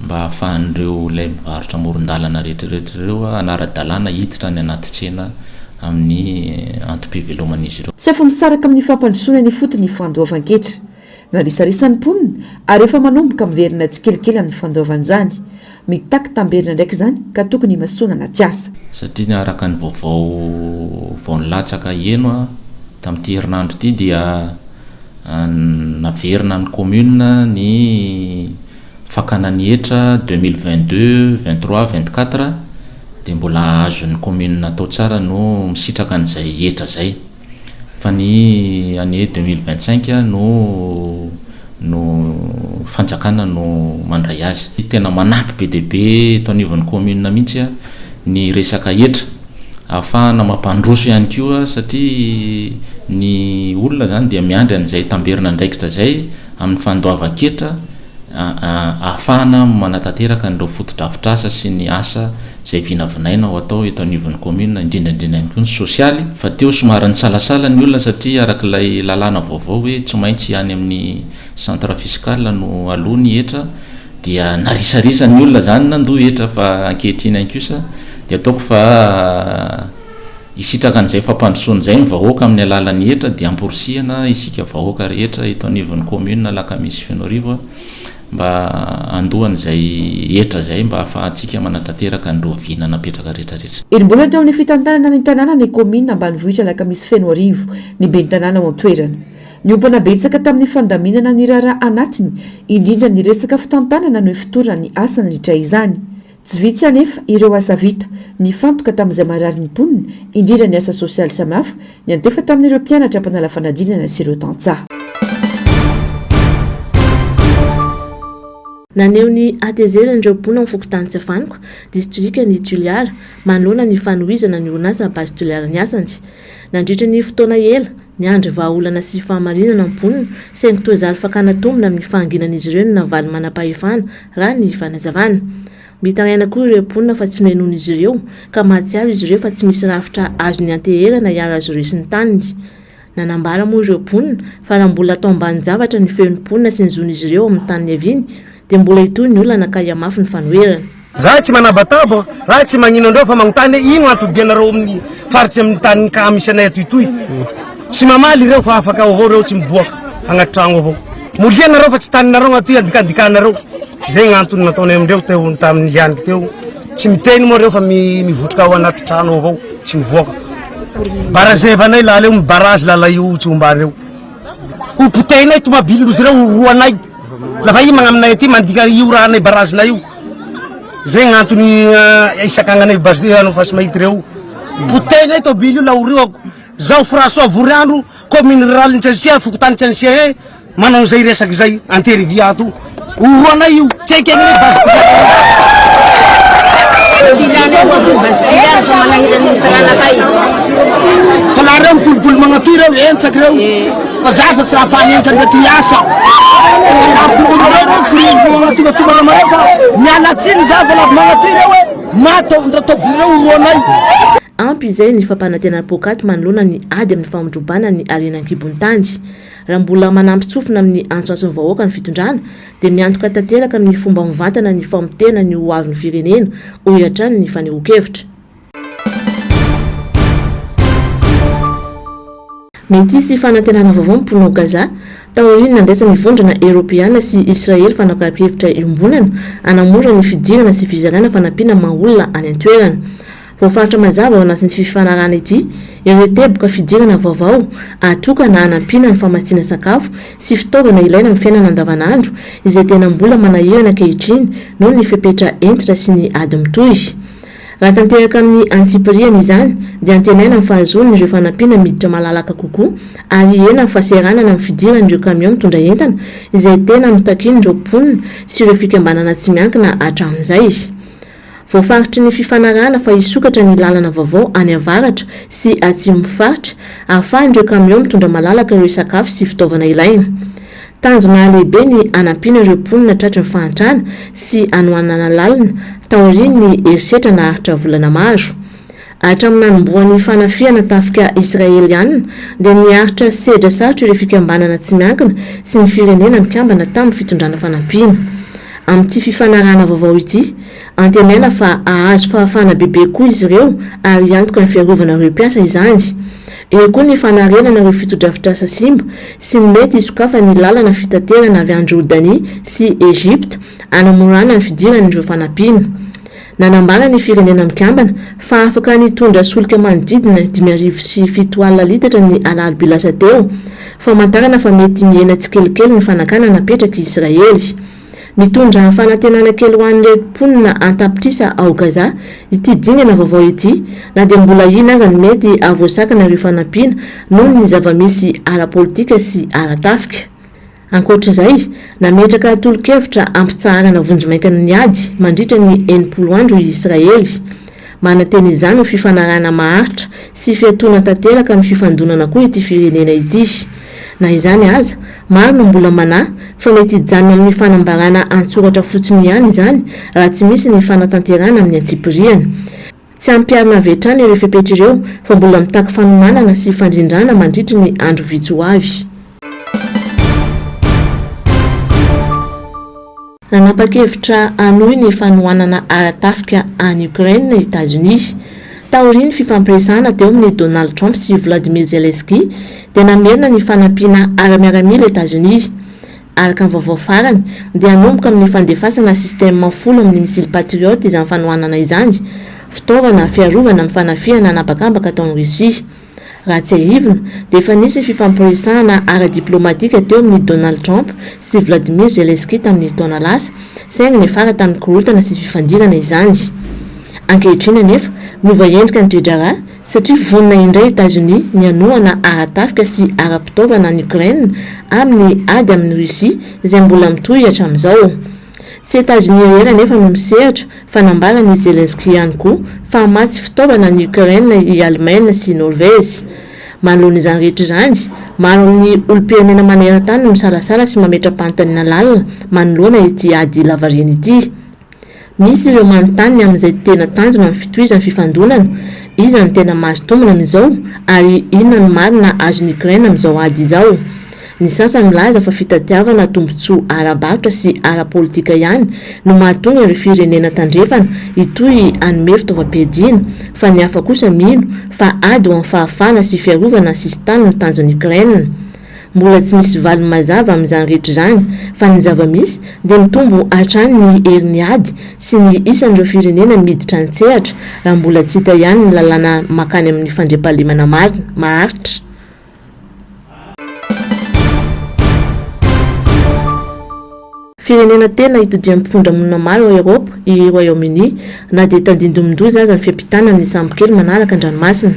mba hahafahan'ireo ilay mivarotra amoron-dalana rehetra rehetra ireo hanara-dalàna hiditra any anaty tsena amin'ny antom-piveloman'izy ireo. Tsy afa-misaraka amin'ny fampandrosoana eny ifotony ny fandoavan-ketra. Narisarisa ny mponina ary efa manomboka miverina tsikelikely amin'ny fandoavana izany. Mitaky tamberina ndraiky izany ka tokony himasoana anaty asa. Satria ny araka ny vaovao vao nilatsaka heno tamin'ity herinandro ity dia naverina ny commune ny fakana ny hetra 2022, 23, 24 dia mbola azon'ny commune atao tsara no misitraka an'izay hetra izay. Fa ny année 2025 no no fanjakana no mandray azy. Tena manampy be dia be eto anivon'ny commune mihitsy ny resaka hetra ahafahana mampandroso ihany koa satria ny olona izany dia miandry an'izay tamberin'andraikitra izay amin'ny fandoavan-ketra. Ahafahana manatanteraka an'ireo fotodrafitrasa sy ny asa izay vinavinaina ho atao eto anivon'ny commune, indrindra indrindra ihany koa ny sosialy, fa teo somary nisalasala ny olona satria araka ilay lalàna vaovao hoe tsy maintsy any amin'ny centre fiscal no aloa ny hetra dia narisarisa ny olona izany nandoa hetra fa ankehitriny ihany kosa dia ataoko fa Hisitraka an'izay fampandrosoana izay ny vahoaka amin'ny alalan'ny hetra dia amporisihana isika vahoaka rehetra eto anivon'ny commune Alakamisy Fenoarivo mba handoa an'izay hetra izay mba hahafahantsika manatanteraka an'ireo vina napetraka rehetra rehetra. Enim-bolana teo amin'ny fitantanana ny tanàna ny kaominina ambanivohitra Alakamisy Fenoarivo ny ben'ny tanàna ao an-toerana. Niompana betsaka tamin'ny fandaminana ny raharaha anatiny, indrindra ny resaka fitantanana no ifotoran'ny asa nandritra izany. Tsy vitsy anefa ireo asa vita, nifantoka tamin'izay marary ny mponina, indrindra ny asa sosialy samihafa, niantefa tamin'ireo mpianatra mpanala fanadinana sy ireo tantsaha. Naneho ny hatezerany ireo mponina ao amin'ny fokontany Tsiafaniko, distrikan'i Toliara, manoloana ny fanohizana ny orinasa Base Toliara ny asany. Nandritra ny fotoana ela, niandry vahaolana sy fahamarinana ny mponina, saingy toa zary fakana tombony amin'ny fahanginan'izy ireo ny navalin'ny manam-pahefana, raha ny fanazavana. Mitaraina koa ireo mponina fa tsy nohenoin'izy ireo, ka mahatsiaro izy ireo fa tsy misy rafitra azony ianteherana hiaro azy ireo sy ny taniny. Nanambara moa ireo mponina fa raha mbola atao ambanin-javatra ny feon'ny mponina sy ny zon'izy ireo amin'ny tany niaviany dia mbola hitohy ny olana ka hihamafy ny fanoherana. Zahay tsy manabataba, raha tsy magnino andreo fa magnontany hoe ino antodianareo amin'ny faritsy amin'ny tany ka misy anay atoy toy. Tsy mamaly ireo fa afaka ao avao reo tsy miboaka agnaty tragno avao. Molia nareo fa tsy taninareo gn'atoy andikandikanareo. Zay gn'antony nataonay amindreo teo tamin'ny lianiky teo. Tsy miteny moa reo fa mivotroka ao anaty trano ao avao, tsy mivoaka. Barazevanay lala io, mi-barrage lala io tsy omban'ireo. Ho potehinay tomobilindrozy reo horoanay. Lafa i magnaminay aty mandika io rahanay barrage-nay io. Zay gn'antony isakanganay base hanao fasy mahity reo. Potehinay tobily io la horoako. Zaho François Voriandro, commune rurale Ntsansia, fokontany Ntsansia e. Manao izay resaka izay anterivy ato. Oroanay io, tsy ekenay base Fa laha reo mipolipoly magnatoy reo, entsaky reo. Fa za fa tsy raha faly entany ty asa. Reo reo tsy magnatomatomana amareo fa miala tsiny za fa laha magnatoy reo hoe maty ndra tobily reo oroanay. Ampy izay ny fampanantenana poakaty manoloana ny ady amin'ny famondrobana ny harena an-kibon'ny tany. Raha mbola manampin-tsofina amin'ny antsoantson'ny vahoaka ny fitondrana dia miantoka tanteraka amin'ny fomba mivantana ny famotehana ny ho avin'ny firenena, hoy hatrany ny fanehoan-kevitra. Mety hisy fanantenana vaovao ny mponina ao Gaza, taorian'ny nandraisan'ny Vondrona Eoropeana sy Israely fanapahan-kevitra iombonana hanamora ny fidirana sy fizarana fanampiana maha olona any an-toerana. Voafaritra mazava ao anatin'ity fifanarahana ity ireo teboka fidirana vaovao atokana hanampiana ny famatsiana sakafo sy fitaovana ilaina amin'ny fiainana andavanandro izay tena mbola manahirana ankehitriny noho ny fepetra hentitra sy ny ady mitohy. Raha tanteraka amin'ny antsipiriany izany dia antenaina ny fahazoan'ireo fanampiana miditra malalaka kokoa ary hihena ny fahaseranana amin'ny fidiran'ireo kamiao mitondra entana izay tena notakian'ireo mponina sy ireo fikambanana tsy miankina hatramin'izay. Voafaritry ny fifanarahana fa hisokatra ny lalana vaovao any avaratra sy atsimon'ny faritra, ahafahan'ireo kamiao mitondra malalaka ireo sakafo sy fitaovana ilaina. Tanjona lehibe ny hanampiana ireo mponina tratry ny fahantrana sy hanoanana lalina taorian'ny herisetra naharitra volana maro. Hatramin'ny nanombohan'ny fanafihana tafika Israeliana dia niaritra sedra sarotra ireo fikambanana tsy miankina sy ny Firenena Mikambana tamin'ny fitondrana fanampiana. Amin'ity fifanarahana vaovao ity, antenaina fa hahazo fahafahana bebe koa izy ireo ary hiantoka ny fiarovana ireo mpiasa izany. Eo koa ny fanarenana ireo fotodrafitrasa simba sy ny mety hisokafan'ny lalana fitaterana avy any Jordania sy Egypta hanamorana ny fidiran'ireo fanampiana. Nanambara ny Firenena Mikambana fa afaka nitondra solika manodidina ny 7500 litatra ny alarobia lasa teo, famantarana fa mety mihena tsikelikely ny fanakanana napetrak'i Israely. Mitondra fanantenana kely ho an'ireo mponina an-tapitrisa ao Gaza ity dingana vaovao ity, na dia mbola ahiana aza ny mety hahavoasakana ireo fanampiana noho ny zava-misy ara-politika sy ara-tafika. Ankoatra izay, nametraka tolo-kevitra hampitsaharana vonjimaika ny ady mandritra ny 60 andro i Israely. Manantena izany ho fifanarahana maharitra sy fiatoana tanteraka amin'ny fifandonana koa ity firenena ity. Na izany aza, maro no mbola manahy fa mety hijanona amin'ny fanambarana an-tsoratra fotsiny ihany izany raha tsy misy ny fanatanterahana amin'ny antsipiriany. Tsy ampiharina avy hatrany ireo fepetra ireo fa mbola mitaky fanomanana sy fandrindrana mandritry ny andro vitsy ho avy. Nanapa-kevitra hanohy ny fanohanana ara-tafika an'i Ukraine i Etazonia. Taorian'ny fifampiresahana teo amin'i Donald Trump sy Vladimir Zelensky, dia namerina ny fanampiana ara-miaramila Etazonia. Araka ny vaovao farany, dia hanomboka amin'ny fandefasana système folo amin'ny misily Patriot izany fanohanana izany, fitaovana fiarovana amin'ny fanafihana an'habakabaka ataon'i Russie. Raha tsiahivina, dia efa nisy ny fifampiresahana ara-diplaomatika teo amin'i Donald Trump sy Vladimir Zelensky tamin'ny taona lasa, saingy niafara tamin'ny korontana sy fifandirana izany. Ankehitriny anefa, miova endrika ny toe-draharaha, satria vonona indray Etazonia ny hanohana ara-tafika sy ara-pitaovana an'i Ukraine amin'ny ady amin'i Russie izay mbola mitohy hatramin'izao. Tsy Etazonia irery anefa no misehatra fa nambaran'i Zelensky ihany koa fa hamatsy fitaovana an'i Ukraine i Alemaina sy i Norvezy. Manoloana izany rehetra izany, maro amin'ny olom-pirenena maneran-tany no misalasala sy mametra-panontaniana lalina manoloana ity ady lavareny ity. Misy ireo manontany ny amin'izay tena tanjona amin'ny fitohizan'ny fifandonana, iza no tena mahazo tombony amin'izao ary inona no marina azon'i Ukraine amin'izao ady izao? Ny sasany milaza fa fitadiavana tombontsoa ara-barotra sy ara-politika ihany no mahatonga ireo firenena tandrefana hitohy hanome fitaovam-piadiana, fa ny hafa kosa mino fa ady ho amin'ny fahafahana sy fiarovana ny sisintany no tanjon'i Ukraine. Mbola tsy misy valiny mazava amin'izany rehetra izany, fa ny zava-misy dia mitombo hatrany ny herin'ny ady sy ny isan'ireo firenena miditra an-tsehatra raha mbola tsy hita ihany ny lalàna mankany amin'ny fandriampahalemana marina, maharitra. Firenena tena itodian'ny mpifindra-monina maro ao Eoropa i Royaume-Uni, na dia tandindomin-doza aza ny fiampitana amin'ny sambokely manaraka an-dranomasina.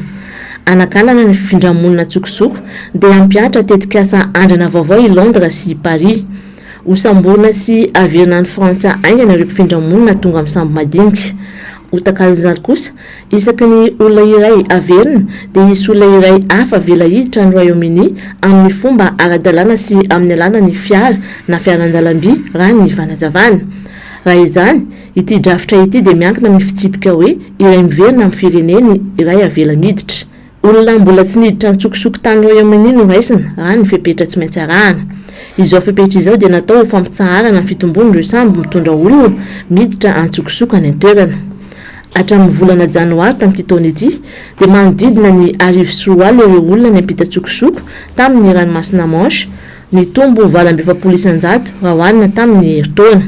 Hanakanana ny fifindra-monina an-tsokosoko dia hampihatra tetikasa andrana vaovao i Londres sy i Paris. Hosamborina sy haverina any Frantsa haingana ireo mpifindra-monina tonga amin'ny sambo madinika. Ho takalon'izany kosa, Isaky ny olona iray averina dia hisy olona iray hafa avela hiditra any Royaume-Uni amin'ny fomba ara-dalàna sy amin'ny alalan'ny fiara na fiaran-dalamby, raha ny fanazavana. Raha izany, ity drafitra ity dia miankina amin'ny fitsipika hoe iray miverina amin'ny fireneny, iray avela miditra. Olona mbola tsy niditra an-tsokosoko tany Royaume-Uni no raisina, raha ny fepetra tsy maintsy arahana. Izao fepetra izao dia natao ho fampitsaharana ny fitombon'ireo sambo mitondra olona miditra an-tsokosoko any an-toerana. Hatramin'ny volana Janoary tamin'ity taona ity dia manodidina ny 2001 ireo olona niampita an-tsokosoko tamin'ny ranomasina Manche, nitombo 48% raha oharina tamin'ny herintaona.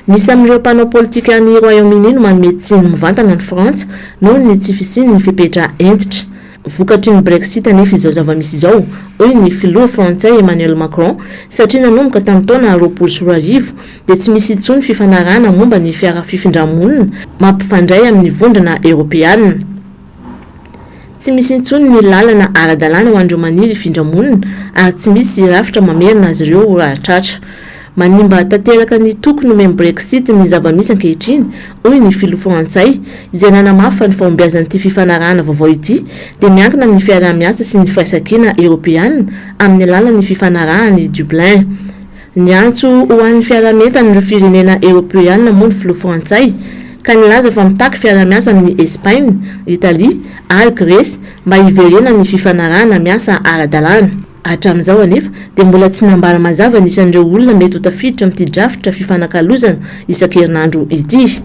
Misy amin'ireo mpanao politika any Royaume-Uni no manome tsiny mivantana an'i Frantsa noho ny tsy fisian'ny fepetra hentitra. Vokatry ny Brexit anefa izao zava-misy izao, hoy ny filoha frantsay Emmanuel Macron, satria nanomboka tamin'ny taona 2020 dia tsy misy intsony fifanarahana momba ny fiara fifindra-monina mampifandray amin'ny vondrona eoropeana. Tsy misy intsony ny lalana ara-dalàna ho an'ireo maniry hifindra monina ary tsy misy rafitra mamerina azy ireo raha tratra. Manimba tanteraka ny toky nomen'ny Brexit ny zava-misy ankehitriny, hoy ny filoha frantsay, izay nanamafy fa ny fahombiazan'ity fifanarahana vaovao ity dia miankina amin'ny fiaraha-miasa sy ny firaisankina eoropeana amin'ny alalan'ny fifanarahan'i Dublin. Niantso ho an'ny fiaraha-mientan'ireo firenena Eoropeana moa ny filoha frantsay, ka nilaza fa mitaky fiaraha-miasa amin'i Espaina, Italia ary Gresy mba hiverenan'ny fifanarahana miasa ara-dalàna. Hatramin'izao anefa dia mbola tsy nambara mazava ny isan'ireo olona mety ho tafiditra amin'ity drafitra fifanakalozana isan-kerinandro ity.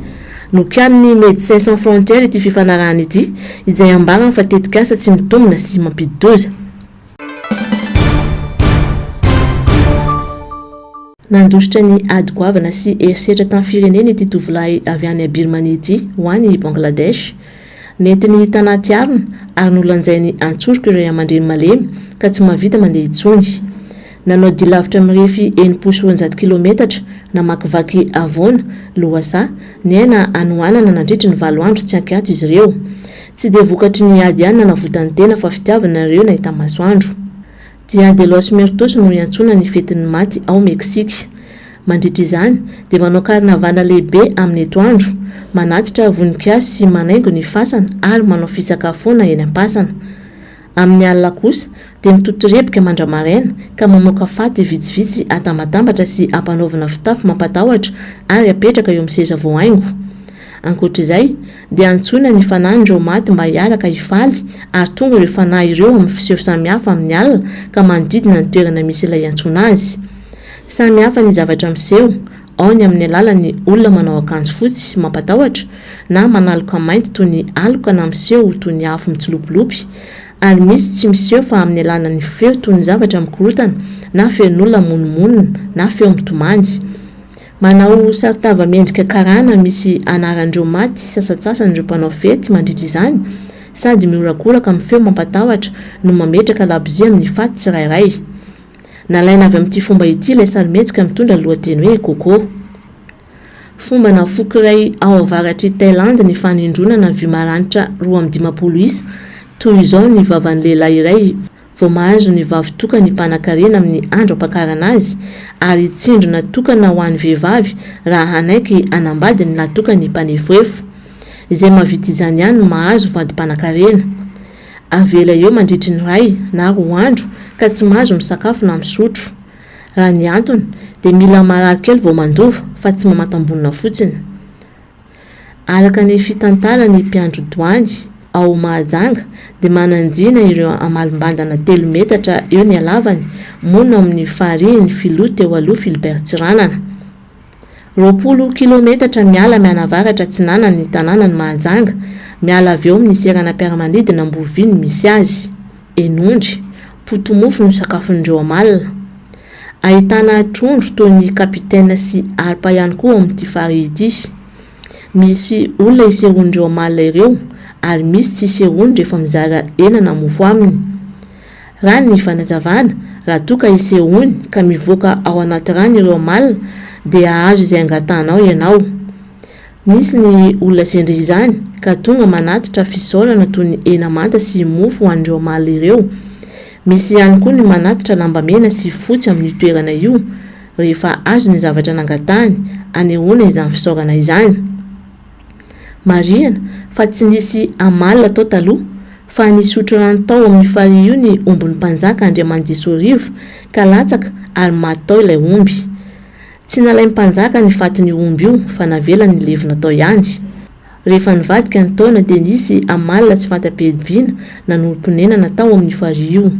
Nokianin'ny Médecins Sans Frontières ity fifanarahana ity, izay ambarany fa tetikasa tsy mitombina sy mampidi-doza. Nandositra ny ady goavana sy herisetra tamin'ny fireneny ity tovolahy avy any Birmanie ity ho any Bangladesh. Nentiny tanaty harona ary nolanjainy an-tsoroka ireo ray aman-dreny malemy ka tsy mahavita mandeha intsony. Nanao dia lavitra mirefy 260 kilaometatra namakivaky havoana, lohasaha, niaina hanoanana nandritry ny valo andro tsy ankiato izy ireo. Tsy dia vokatry ny ady ihany nanavotany tena fa fitiavana ireo nahita masoandro. Dia de los Muertos no iantsoana ny fetin'ny maty ao Meksika. Mandritra izany dia manao karnavala lehibe amin'ny etoandro, manatitra voninkazo sy manaingo ny fasana ary manao fisakafoana eny am-pasana. Amin'ny alina kosa dia mitotorebika mandra-maraina ka mamoaka faty vitsivitsy atambatambatra sy ampanaovina fitafy mampatahotra ary apetraka eo amin'ny seza voahaingo. Ankoatra izay, dia antsoina ny fanahin'ireo maty mba hiaraka hifaly ary tonga ireo fanahy ireo amin'ny fiseho samihafa amin'ny alina ka manodidina ny toerana misy ilay iantsoana azy. Samy hafa ny zavatra miseho, ao ny amin'ny alalan'ny olona manao akanjo fotsy mampatahotra na manaloka mainty toy ny aloka na miseho ho toy ny afo mitsilopilopy ary misy tsy miseho fa amin'ny alalan'ny feo toy ny zavatra mikorotana na feon'olona monomonona na feo mitomany. Manao saron-tava miendrika karana misy anaran'ireo maty sasantsasany ireo mpanao fety mandritra izany sady mihorakoraka amin'ny feo mampatahotra no mametraka labozia amin'ny faty tsirairay. Nalaina avy amin'ity fomba ity ilay sarimihetsika mitondra ny lohateny hoe Coco. Fombana foko iray ao avaratr'i Thailandy ny fanindronana vy maranitra 52 isa toy izao ny vavan'ny lehilahy iray vao mahazo ny vavy tokany mpanan-karena amin'ny andro ampakarana azy ary tsindrona tokana ho an'ny vehivavy raha hanaiky hanambady ny lahy tokany mpanefoefo. Izay mahavita izany ihany no mahazo vady mpanan-karena. Avela eo mandritry ny iray na roa andro ka tsy mahazo misakafo na misotro. Raha ny antony dia mila marary kely vao mandova fa tsy mamantam-bonona fotsiny. Araka ny fitantaran'ny mpiandry doany ao Mahajanga dia manan-jina ireo amalombandana telo metatra eo ny halavany, monina ao amin'ny farihin'ny filoha teo aloha Philbert Tsiranana. 20 kilometatra miala mianavaratra atsinanan'ny tanànan'i Mahajanga, miala avy eo amin'ny seranam-piaramanidina Amborovy no misy azy. Henondry, poto-mofo no sakafon'ireo amalona. Ahitana trondro toy ny capitaine sy harpa ihany koa ao amin'ity farihy ity. Misy olona isehoan'ireo amalona ireo ary misy tsy isehoany rehefa mizara hena na mofo aminy. Raha ny fanazavana, raha toa ka isehoany ka mivoaka ao anaty rano ireo amalona dia hahazo izay angatahanao ianao. Misy ny olona sendra izany ka tonga manatitra fisaorana toy ny hena manta sy mofo ho an'ireo amalona ireo. Misy ihany koa ny manatitra lambamena sy fotsy amin'io toerana io rehefa azo ny zavatra nangatahany anehoana izany fisaorana izany. Marihana fa tsy nisy amalona tao taloha fa nisotro rano tao amin'io farihy io ny ombin'ny mpanjaka Andriamanidisoarivo ka latsaka ary maty tao ilay omby. Tsy nalain'ny mpanjaka ny fatin'io omby io fa navelany nilevina tao ihany. Rehefa nivadika ny taona dia nisy amalona tsy fanta-piadiana nanorim-ponenana tao amin'io farihy io.